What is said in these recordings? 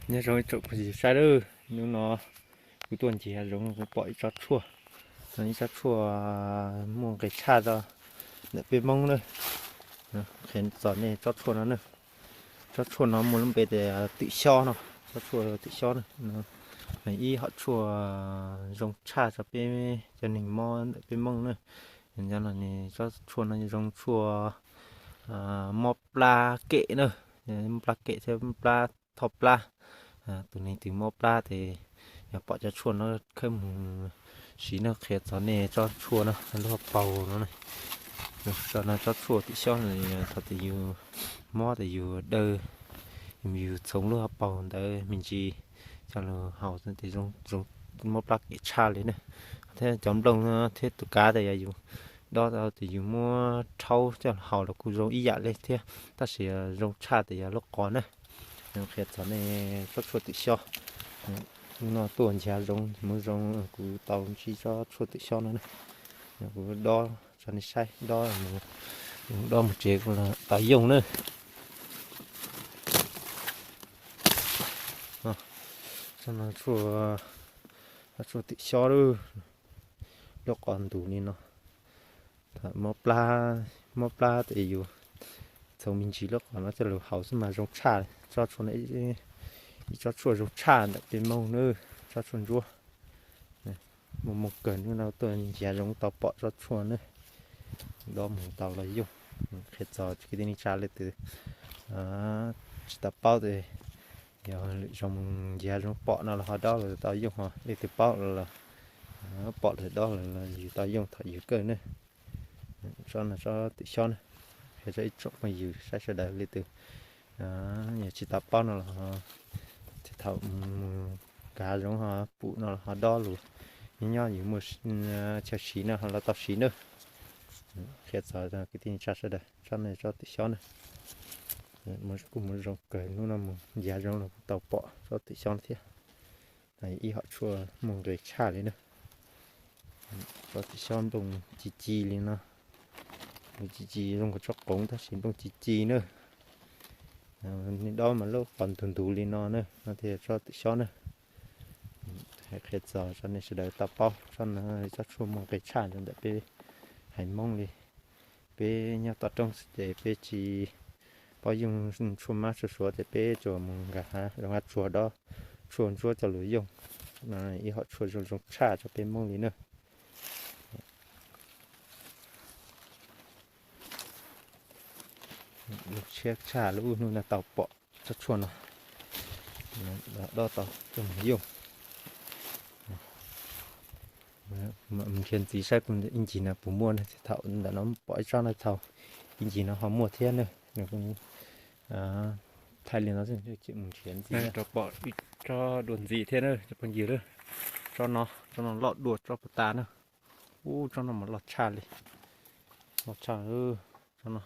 Nyob zoo ib tsoom phooj ywg saib lawm, hnub no kuv tuaj nrhiav zoov kuv pom ib tsob tshuaj, ib tsob tshuaj muaj nqis tshaj rau ntawm peb Hmoob na. Qhia txog nej tsob tshuaj no na. Tsob tshuaj no muaj lub npe tias twm xyob no, tsob tshuaj twm xyob na. Ib hom tshuaj zoo tshaj rau peb cov neeg mob ntawm peb Hmoob na. Nyob no tsob tshuaj no zoo tshuaj mob plab kem na, mob plab kem thiab mob plab thoj plab. Tus neeg twg mob plab ces yog pom cov tshuaj no khawb mus siv no. Qhia txog nej tsob tshuaj no lub hauv paus no. Tsob no tsob tshuaj twm xyob no, thaum twg yus mob ces yus daws, yus txhoov lub hauv paus ntawd me ntsis coj los haus ces zoo, mob plab kem tshaj li na. Thiab cov nplooj thiab tus kav tas yog yus dob tau ces yus muab rhaub coj los haus los kuj zoo ib yam li thiab, tab sis zoo tshaj tias yog lub qos na. Qhia txog nej tsob tshuaj twm xyob. Hnub no tuaj nrhiav zoov mus zoo, kuv tau ntsib tsob tshuaj twm xyob no na. Kuv dob tso nej saib, dob, dob mus tsev kuj tau yooj na. Tsob no tshuaj twm xyob lawm, lub qos ntus li no. Mob plab, mob plab ces yus txhoov me ntsis lub qos no coj los haus xwb mas zoo tshaj. Tsob tshuaj no ib tsob tshuaj zoo tshaj ntawm peb Hmoob na, tsob tshuaj ntsuab. Muaj mob kawg, hnub no tuaj nrhiav zoov tau pom tsob tshuaj na. Dob mus tau los yooj. Qhia txog kwv tij neej tsa leej twg tsis tau paub ces yog lwm zaus mus nrhiav zoov pom no los ho dob los tau yooj, ho leej twg paub los pom lawm dob lawm los yus tau yooj thaum yus kawg na. Tsob no tsob twm xyob na. Qhia rau ib tsoom phooj ywg saib sawv daws leej twg yog tsis tau paub no los thaum mus kav zoov ho pum no los ho dob los nyob nyob yus muaj chaw siv no ho los tau siv na. Qhia txog kwv tij neej tsa sawv daws, tsob no tsob twm xyob na. Kuj mus zoo kawg, hnub no mus nrhiav zoov los kuj tau pom tsob twm xyob no thiab. Ib hom tshuaj muaj nqis tshaj li na. Tsob twm xyob nplooj ci ci li no, ci ci zoo nkaus tsob qoov tab sis nplooj ci ci na. Nej dob mas lub qos ntug ntug li no na, no thiaj tsob twm xyob na. Hais qhia txog tso nej sawv daws tau paub, tsob no tsob tshuaj muaj nqis tshaj rau ntawm peb haiv Hmoob li. Peb nyob toj roob xwb ces peb tsis paub yooj, tshuaj mab tshuaj suav ces peb tsuas mus nkag hav zoov hav tsuag dob tshuaj ntsuab coj los yooj. Ib hom tshuaj zoo zoo tshaj rau peb Hmoob li na. Tshiab tshaj lub hnub no tau pom tsob tshuaj no, dob tau coj mus yooj. Nrhiav ntxiv saib ib ncig no puas muaj na, thaum ntawm no pom ib tsob no thaum ib ncig no ho muaj thiab na. Thaij li no mus nrhiav ntxiv rau pom ib tsob dua ntxiv thiab na cov phooj ywg. Tsob no, tsob no loj dua tsob puag ta na. Ub, tsob no mas loj tshaj li, loj tshaj tsob no.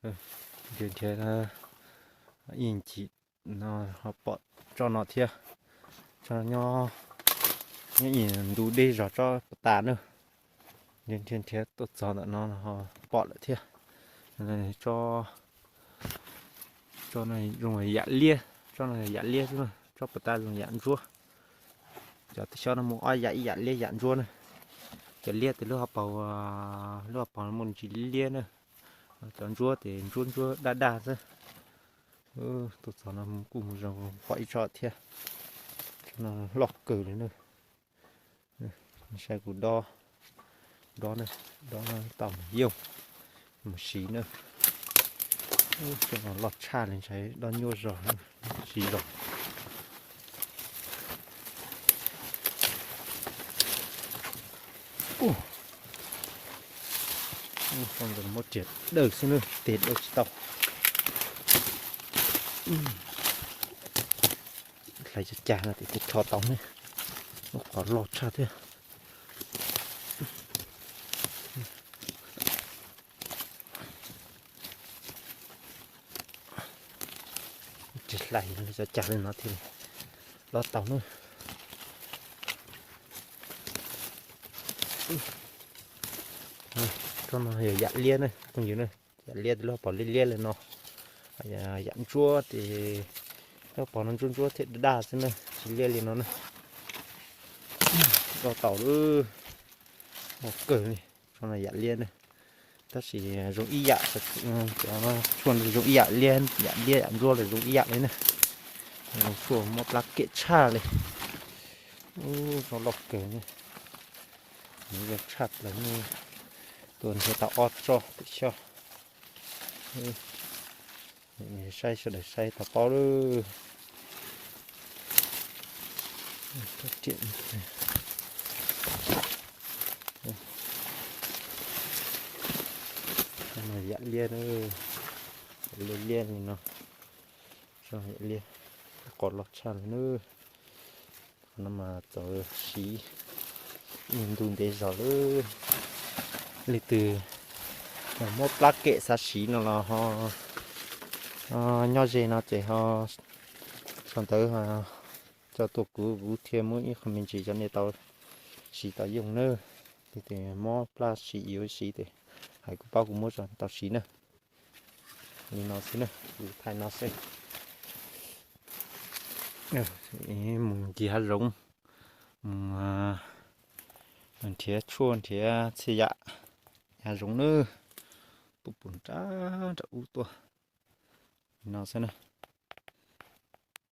Nrhiav nrhiav ib ncig no ho pom tsob no thiab. Tsob no nyob ib ntu deb zog tsob puag ta na. Nrhiav nrhiav tuaj txog ntawm no ho pom lawm thiab. Tsob no zoo yam liab, tsob no yam liab xwb na, tsob puag ta zoo yam ntsuab. Cov twm xyob no muaj ob yam, ib yam liab yam ntsuab na. Cov liab tes lub hauv paus, lub hauv paus muaj ntsis liab na. Cov ntsuab tes ntsuab ntsuab daj daj xwb. Tuaj txog no kuj mus zoo pom ib tsob thiab. Tsob no loj kawg li na. Saib kuv dob, dob na, dob tau mus yooj, mus siv na. Tsob no loj tshaj li, ntshai dob nyuaj zog, siv zog. Tsob ntawd muab riam dawj xwb na, tes dawj tsis tau. Hlais cag cag no tes twb rho tau ne, lub qos loj tshaj thiab. Tsis hlais, cov cag li no thiaj li dob tau na. Tsob no yog yam liab na phooj ywg na, yam liab tes lub hauv paus liab liab li no. Yam ntsuab tes Cov pos no ntsuab ntsuab thiab daj daj xwb na, tsis liab li no na. Loj tau lawm, loj kawg li. Tso no yam liab na, tab sis zoo ib yam, cov tshuaj zoo ib yam liab, yam liab yam ntsuab los zoo ib yam li na. Zoo tshuaj mob plab kem tshaj li. Ub, zoo loj kawg ne. Nws zoo tshaj plaws ne. Tuaj nrhiav tau ob tsob tim xyob. Saib sawv daws saib tau paub lawm. Yam liab, liab li no. Yam liab, qos loj tshaj li na. Qhov no mas txawm siv ib ntu ntev zog lawm. Leej twg muab plab kem xav siv no los ho nyob ze no ces ho sau ntawv ho coj tuaj kuv, kuv thiaj muab ib qho me ntsis cov nej tau siv tau yoog nawb. Leej twg mob plab siv yuav siv ces hais kuv paub kuv muab tau siv na. Li no xwb na, kuv thaij no xwb. Mus ncig hav zoov, mus nrhiav tshuaj nrhiav txhia yam hav zoov nawb. Pum pum nram nram ub tuaj. Li no xwb na.